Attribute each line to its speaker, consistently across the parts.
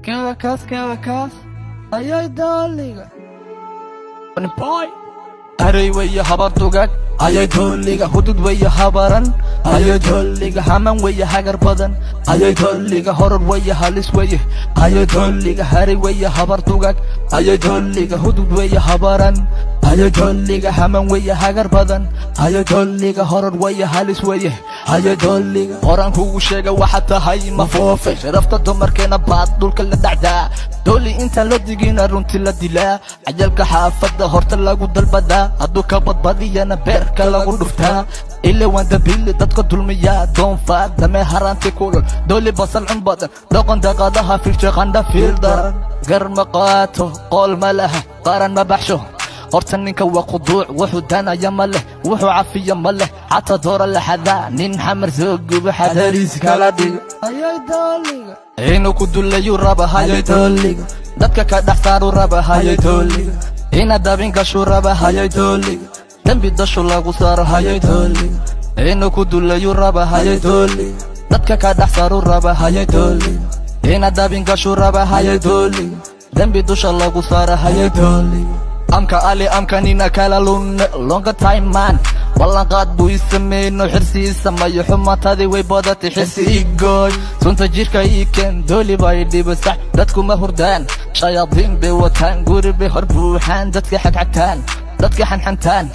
Speaker 1: Kaas ayay dooliga.
Speaker 2: Boy haray weeye habar dugaag, ayay dooliga. Hudud weeye habaran, ayay dooliga. Haman weeye hagar badan, ayay dooliga. Horor weeye halis weeye, ayay dooliga. Haray weeye habar dugaag, ayay dooliga. Hudud weeye habaran, ayay dooliga. Haman weeye hagar badan, ayay dooliga. Horor weeye halis weeye, ayay dooliga. Horaan kugu sheega waxa tahay ma foofe. Sharafta dumarkeena baad dhulka la dhacdaa. Dooli intaan loo digina runtii la dilaa. Cajalka xaafadda horta lagu dalbadaa, hadduu ka badbadiyana beerka lagu dhuftaa. Ile waan dabili dadka dulmiyaa. Doonfaar dame haraanti kulul, dooli basal cun badan, doqon daqadaha fiirsha qandha fiil daran. Gar ma qaato, qool ma laha, qaran ma baxsho. Horta ninka waa khuduuc, wuxuu danaya ma leh, wuxuu cafiya ma leh, xataa doora la xadaa. Nin xamar soo gubo xadariis kala dhiga,
Speaker 1: Ayay dooliga.
Speaker 2: Inuu ku dulayuu raba,
Speaker 1: Ayay dooliga.
Speaker 2: Dadka ka dhex saaruu raba,
Speaker 1: Ayay dooliga.
Speaker 2: Ina dabin gashuu raba,
Speaker 1: Ayay dooliga.
Speaker 2: Dembi dashu lagu saaro,
Speaker 1: Ayay dooliga.
Speaker 2: Inuu ku dulayuu raba,
Speaker 1: Ayay dooliga.
Speaker 2: Dadka ka dhex saaruu raba,
Speaker 1: Ayay dooliga.
Speaker 2: Ina dabin gashuu raba,
Speaker 1: Ayay dooliga.
Speaker 2: Dembi dusha lagu saaro,
Speaker 1: Ayay dooliga.
Speaker 2: Amka ali amka nina kala lun longa time man. Ballanqaad buu ii sameyno, xirsi ii sameeyo. Xumaatadii way badatay, xirsi ii gooy, sunta jirka ii keen. Dooli baa ii dhiba sax, dadku ma hurdaan, shayaadiin bay wataan, guri bay hor buuxaan, dadka xagxagtaan, dadka xanxantaan.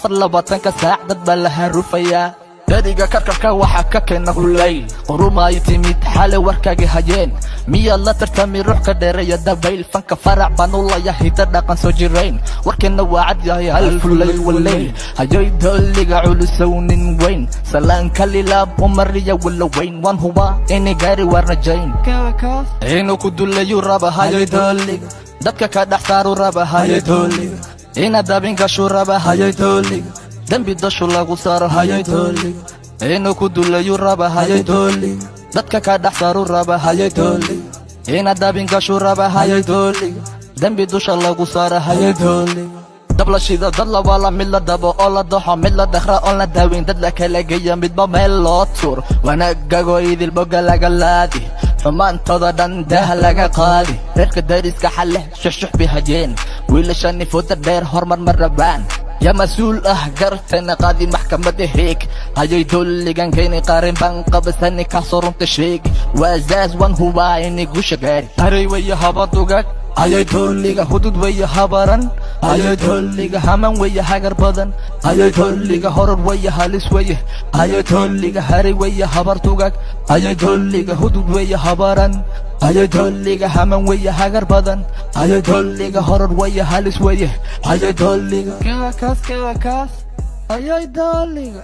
Speaker 2: 24-ka saac dad baa la harufayaa. Dariga karkarka waxaa ka keena kulayl qurumaay timid xale warkaagi hayeen. Miyaad la tartami ruux ka dheereeya dabayl? Fanka farac baan u laya, hida dhaqan soo jirayn. Warkeena waa cad yahay, hal fulay waleyl. Hayoy dooliga culusow, nin weyn salaanka lilaab umariya wala weyn. Waan hubaa inay gaari waar rajayn.
Speaker 1: Kaas
Speaker 2: Inuu ku dulayuu raba,
Speaker 1: ayay dooliga.
Speaker 2: Dadka ka dhex saaruu raba,
Speaker 1: Ayay dooliga.
Speaker 2: Ina dabin gashuu raba,
Speaker 1: Ayay dooliga.
Speaker 2: Dembi dashu lagu saaro,
Speaker 1: Ayay dooliga.
Speaker 2: Inuu ku dulayuu raba,
Speaker 1: Ayay dooliga.
Speaker 2: Dadka ka dhex saaruu raba,
Speaker 1: Ayay dooliga.
Speaker 2: Ina dabin gashuu raba,
Speaker 1: Ayay dooliga.
Speaker 2: Dembi dusha lagu saaro,
Speaker 1: Ayay dooliga.
Speaker 2: Dab la shida dad la wala, mid la dabo oo la doxo, mid la dakhra oon la daaweyn, dad la kala geeya, midba meel loo tuur. Wanaagago idil boga laga laadi, xumaantooda dhan daah laga qaadi. Reerka dariska xaleh shuxshux bay hajeen, wiilashani fooda dheer horumar ma rabaan. Yaa mas-uul ah gartana qaadi maxkamadda Heeg? Hayay dulligan keeni, qarin baan qabsani, kaasoo runta sheeg. Waa zaas, waan hubaa inay guusha gaari. Haray weeye habar dugaag,
Speaker 1: Ayay dooliga.
Speaker 2: Hudud weeye habaran,
Speaker 1: Ayay dooliga.
Speaker 2: Haman weeye hagar badan,
Speaker 1: Ayay dooliga.
Speaker 2: Horor weeye halis weeye,
Speaker 1: Ayay dooliga.
Speaker 2: Haray weeye habar dugaag,
Speaker 1: Ayay dooliga.
Speaker 2: Hudud weeye habaran,
Speaker 1: Ayay dooliga.
Speaker 2: Haman weeye hagar badan,
Speaker 1: Ayay dooliga.
Speaker 2: Horor weeye halis weeye,
Speaker 1: Ayay dooliga. Kaas ayay dooliga.